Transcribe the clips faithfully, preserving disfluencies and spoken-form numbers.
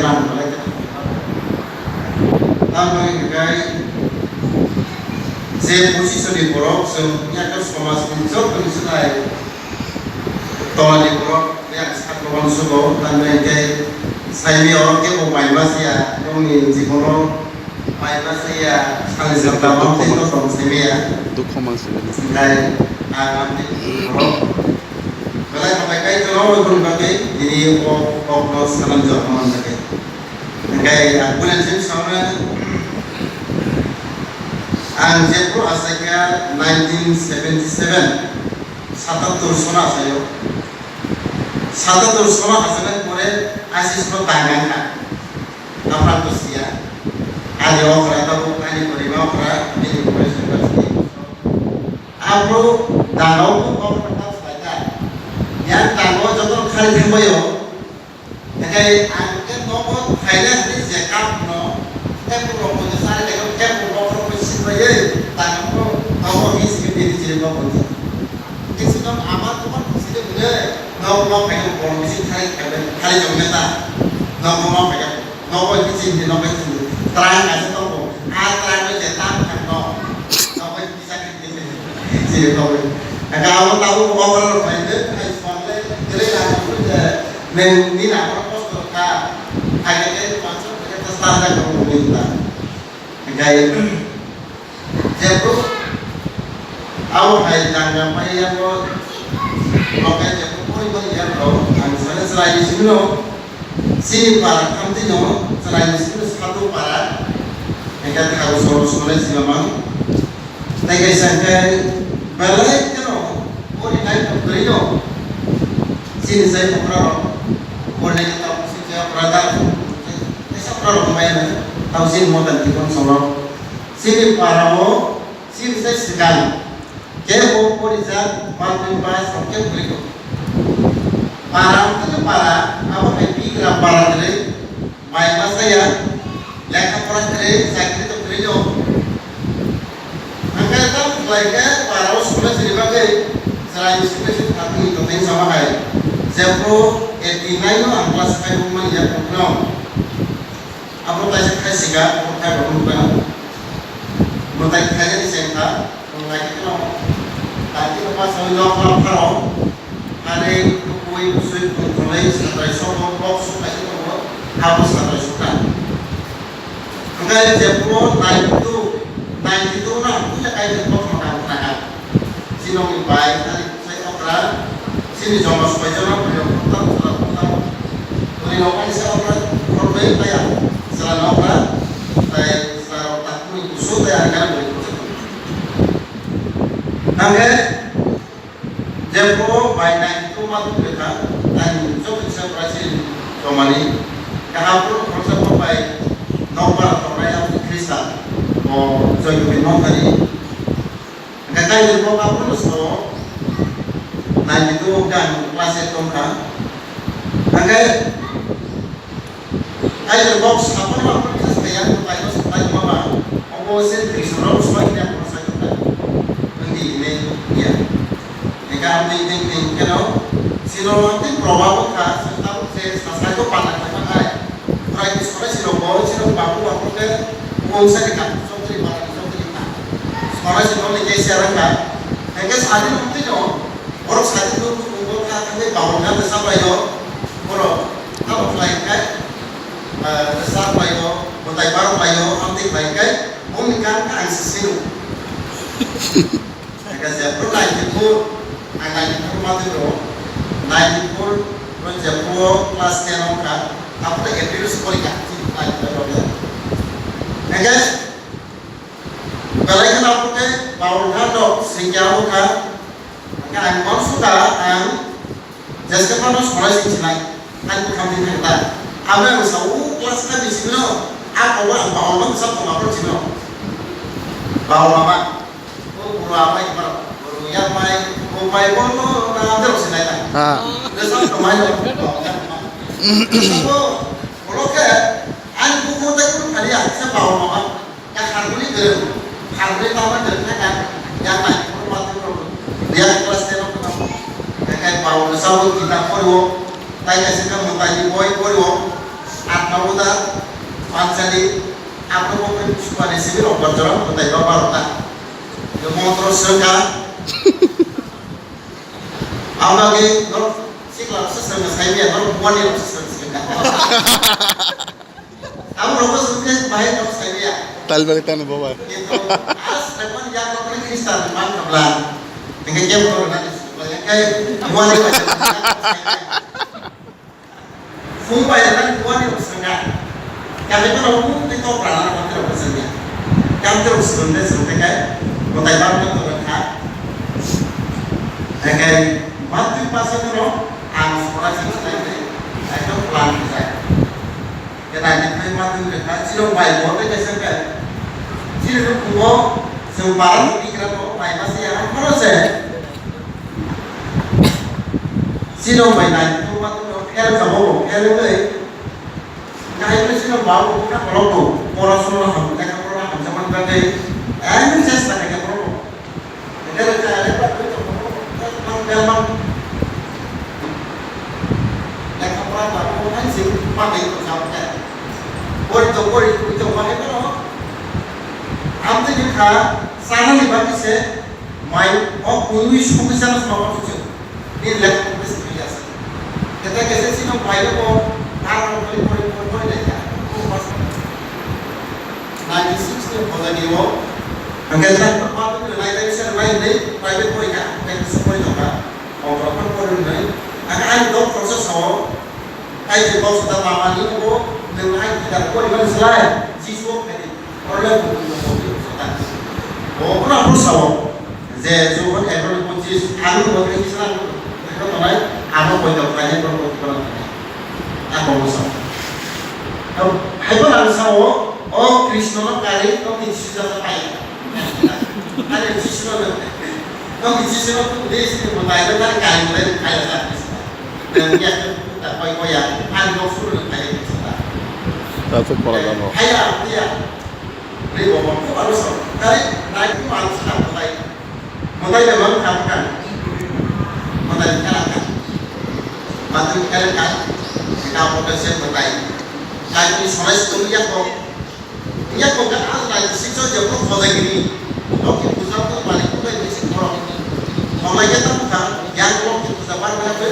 Ram belai khe thangwi tamo. Tamoni hwnkhe je position ni borok chwng yakha somaj ni joto ni swlai tola ni borok yang sakno uansugo, tamoni hwnkhe saimya oro kebo mai masiya, bongni jibono mai masiya, sani jota tong tei no tong saimya. Dukho mansi. Hwnkhe ang amtwi borok belai hambai kaitorno oiboni bagwi tini o kokno sanam jorma manjak. Hingke ang buini simi sauna, ang jephru achaikha nineteen seventy seven, satattor sono achaio. Satattor sono achainai pore ashi sono tang wngkha. Aphang to siya. Ani okra tabuk ani poriba okra, bini pore university. Aphuru dano okra ta khlaikha. Yang dano joto khari thangbaio. Hingke ang khe nogo phaina hwnwi je cup no, table rok bo je chari tongkha, table rok rok bo sinbaiwi tangkha, nogo hwnwi simi bini chiri bo bo. Hingke chwng ama tongma sini hwnwi nogo ma phaikha bo bising thari khabai, thari chongya ta. Nogo ma phaikha, nogo hwnwi chini, nogo hwnwi chini. Twrang kaisa tongo, a twrang no je tam thang no, nogo hwnwi kisa khe. Sini kok. Aka abo tabuk okra rok bai de, hai swangle, jere na ko je, neng ni na ko post ka, hai ke pansok ke ta sta da ko ni ta. Aka ye, je ko, abo hai jang jang pai ya ko, lokai je ko, koi koi ya ko, ang sana sera ye sini no, sini para khamti no, sera ye sini satu para, aka thago soro sore sila mang. Tei kaisa hwnkhe belai kheno pori nai kwrwi no. Chini sai okra rok pori nai khe tabuk sini sai okra da. Kaisa okra rok bai no tabuk chini motan tikon song rok. Chini para o chini sai swkang kebo pori jak manwi ba song khe kwrwi no. Para wngkha khe para abo hai bigra para kwrwi. Mai masa ya, lekha pora kwrwi, chakri to kwrwi no. Hingke tamo khlai khe para o songna chini bagwi chwrai songna chini thapung ni tongthai sama hai. Jepro eighty nine no ang class five o mani ya kokno. Abo taisa khai sika, abo khai bo nukha. Mwtai khaijani chengkha. Nai kheno, tati no pasal nok nok pharo, ani kubui kusui kung khonai satrai soko kok sukai se tongo, abo satrai sokha. Hingke je pro ninety two, ninety two no ang puila kaisa kok makang khna ha. Sinong ni bai, ani kusai okra, sini joma soi jona, puila kutang, sala kutang. Tuli no kaisa okra, khorbai taya, sala no okra, tai sala rok tak kuni kusu taya, ani kana beri kusu. Hingke, jepro bai nai tongma tong kha, ang joto kisa Brazil tomani, kaham pro khoroksa bo bai nokbar tongnai ang Khristan, o Joykubi Nokhari. Hingke kaijor bo kaphuru no sao, nai tong kha, class eight tong kha. Hingke, Kaisa box sapor ma pun kisa saya, kaisa sapai ma ba. Obo se Krishna rok soi ya, ko sai ko. Ngi ne ya. Eka am ding ding ding keno. Sino ma ti proba ko kha, sa ta se sa sai ko pa na ka hai. Prai Krishna sino ko, sino ba ko ba ko ke. Ko sa ni ka, so tri ba, so tri ka. Sora sino ni ke se rang ka. Eka sa ni mo ti no. Borok sadi nuk nuk nuk kha thangwi bawrwngkha bwsa bai o. Borok tamo khlai khe, ah, bwsa bai o, bwtai barok bai o, amtwi khlai khe, bongni kan kha ang se sinu. Eka je pro ninety four, ang ninety four ma twi bro. Ninety four, pro je pro class ten wngkha, abo to April se porikha, ninety four wngkha. Eka, belai kheno abo khe bawrwngkha rok, sengya wngkha. Hingke ang uansukha, ang jeske phano sonai sing sinai, ang bwkham di thang ta. Abo ang sa u class five ni simi no, a kobo ang baon bang sa tong apor simi no. Baon mama, o guru amai, guru yamai, o mai bono na amdero sinai ta. Ah. Desa tong mai no. Desa ko, olo ke, ang buku te kun kali ya, sa baon mama. Ka harmoni kwrwng, harmoni tangma kwrwng kha kha, yang nai phuru ma twi rok, yang class ten o kwrwng, yang kai pao rwchapwi kitab poriwo, tai kaisa khe mwtaini boi poriwo, at Ano uda, Panchali, aphuru bo khe Sukwani simi rok borjoro, kotai ba barota. Yo montro swngkha. Aboni bagwi norok sikla rok se swngkha, sai maya, norok buani rok se swngkha. Abo rok se swngkha, bahai rok sai maya. Tal bagwi tano boba. Kintu, as, lemon yak rok ni Khristan man kabla. Hingke kem rok na, hingke buani rok sai maya. Phung bai rang buani rok sanga. Kami ko rok phung tei kok rana rok tei rok sanga. Kam tei rok sung tei sung tei kai. Kotai bang tei kotai kha. Ekai matui pasa ko rok ang sora sing sai tei. Ekdom plan sai. Kena ni kai matui ke kha. Chiro bai bo tei kaisa kai. Chiro phungo sung bara ni kira ko bai masi ang kono se. Chino bai nai tu ma tu no fail ka bo fail ngai. Ngai tu chino ba ko ka ko ko. Pora suno ham ka ko ham jaman ka dei. Ani chesta ka ko. Ngai ka ale pa tu ko ko. Mang ka mang. Lekha pora ba ko ngai si ma dei ko sa ka. Pori to pori ko to ma ko. Am te ka sana ni ba ki se. Mai o kunui songwi chana swnama kuchuk. Ni lek kuchuk ni asa. Keta kese sino mai ko aro kori kori kori kori lekha. Ninety six ni bojani o. Angke sa pa tu nai tai sa mai nei private kori ka, angke sa kori ka. O private kori nei. Angke ai dok process o. Ai je box ta mama ni ko nang ai kita kori man selai. Jisu kedi. Oro le buku buku buku sota. Bo kuna bo sao. Je Johon Hebrew ni pochising, anu bo khe Israel ni photo tonai, amo poito khaina borok bo khibana tonai. A bo sao. Hai bo ang sao, o Krishna no kari, o ni Jisu jasa pai. Ani Jisu no, o ni Jisu no tu de sini bo tai, o kari kari bo dai, kari sa Krishna. Dan ya, ta koi koi ya, ani bo suru no kari Krishna. Ta tu pora jano. Hai ya, ya. Ri bo bo ko aro so. Kari nai ko ang sa ko tai. Matai le mang kha kha. Matai kha kha. Matai kha kha. Ka ko ka se matai. Kai ni sorai stung ya ko. Ya ko ka ang lai si so je ko ko da gini. Ko ki puja ko mari ko ni si ko. Ko lai ya ta ka. Ya ko ki puja bar na ko.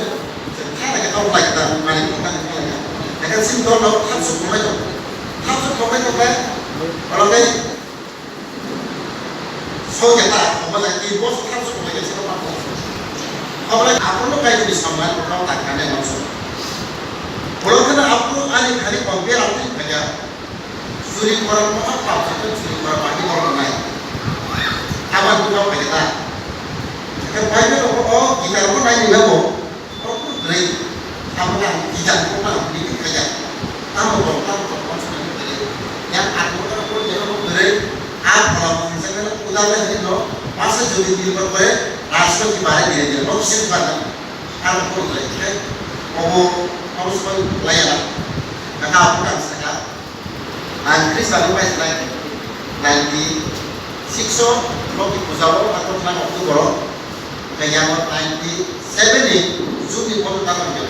Kha na ka ko lai ta mari ko ka ni ka. Ya ka sim do no thap su ko lai to. Thap su ko lai to ka. Ko lai. Soketa, obo jai twi bosor tham sokma khe sokma khe. Obo jai aphuru no kaitwi samna rok tak kane mangso. Borok kheno aphuru ani khani compare amtwi khaja. Suri koran mo ha pap sa suri koran ma hi koran nai. Aban tu kau khaja ta. Khe pai no ko o gitar ko nai ni na bo. Oro kunu kwrwi. Abo nang tijak, abo nang bini khaijak. Tamo tong, tamo tong, tamo tong, tamo tong. Yang atmo tamo tong, yang tamo kwrwi. A phola mungsa khe uda le hino, masa jodi din kor kore, rashtra ki bare dire dire, no kisi kar na. Abo kunu kwrwi. Obo, obo soi laya na. Kaka abo kang saka. Ang Khristian no paisnai ninety six o Loki puja o athro thang October o, hwnkhe yango ninety seven ni June ni pondo daman khe.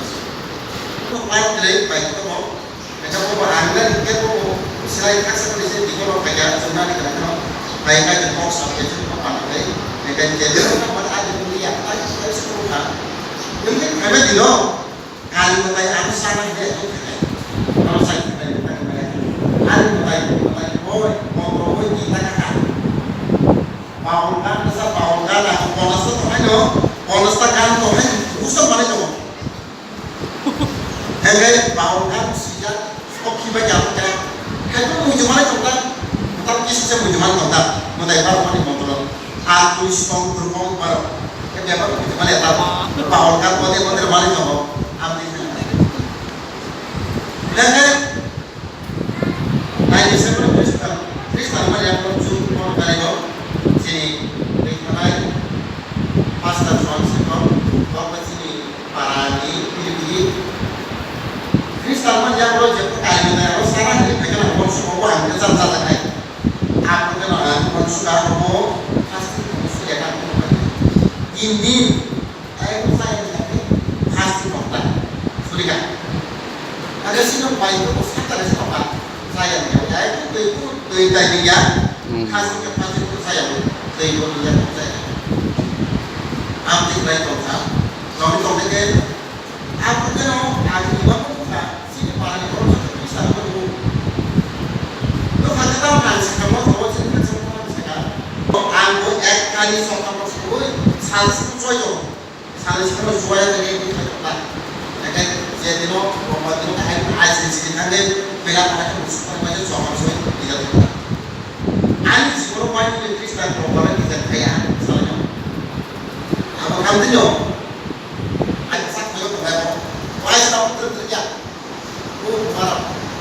Ko part three bai ko mo, hwnkhe bo ang na hwnkhe bo silai khaksa ko se dikon o khaikha chwng na ni kana kheno bai kai ko kok sa khe chwng ko pan kai, hwnkhe je le ko ma a dikon ya ta ko se ko kha. Hwnkhe khaima dino. Kali mwtai ano sana hwnwi ang thangkha. Ano sai thangkha, thangkha. Ani mwtai, mwtai boi, montro boi, kita kaka. Baul gan, masa baul gan, ako ponosta to haino, ponosta gan to haino, gusto mane to. Hengkai baul gan sijak, sok kiba jam ka. Hai to muju mane to kan, mutam kisi se muju mane to kan, mwtai baul mane montro. Atwi song kurkong bar. Ke bebak ko mali ta. Pahol ka kote kote mali to. Amni. Lene. Nai December Krista. Krista mali ko chu ko kare ko. Sini. Ri kanai. Pastor John Sekon. Bapa sini. Parani. Pili pili. Krista mali ko je ko kare ko. Sana ni pekana ko so ko ang ke sa sa kai. Ang khe no ang konsuga obo fasting khe suri ka. Din din ai ko sai ni khe fasting kok ta suri ka. Aga sino bai ko sata Saya ni ya, itu itu itu itu ya. Hmm. Khas ke pasti itu saya. Itu itu ya saya. Am tik lai tong sa. Tong tong ke. Am ke no, am ni ba ko sa. Si ke pa ni ko sa ke sa ko. Lo kha ta na sa ka mo ko sa ka sa ka. Ang bo ek kali sa ka mo sa ko. Sa sa ko. Sani sikoro suwaya tani bwthai tongla. Nakai je dino, bomba dino, kahai I C C ni thangwi, bela kahai musuk kahai bai joma soi tija tongla. Ani sikoro bai ni Kristan bomba bai tija thaya, salai no. Abo kam dino. Ani sak koyo tongai bo. Bai sa tong tong ya. O para,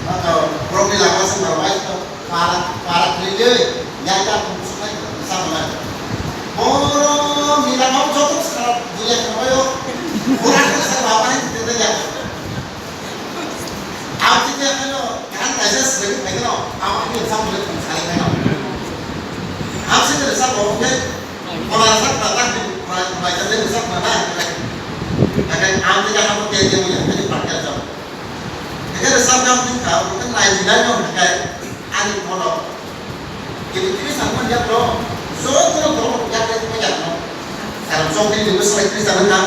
para, borokni lama se para bai to para, para khwlaiwi, yai ta kung sukai sa manai. Borokni lama joto sa buya khabayo, borok sa baba ni tete ya. Abdi te ano, kan kaisa seri khai no, ama ni sa buya kung sai khai no. Abdi te sa bo ke, para sa ta ta, para, para sa ta ta. Akan abdi ka hamu te te buya, ani prakya jam. Hingke rwchapna wngkha, hingke naijinai no hingke ani mono. Kini kini sakmani yakno, jotono borok yakno yakno. Karon chokri ni bwsai Khristan wngkha,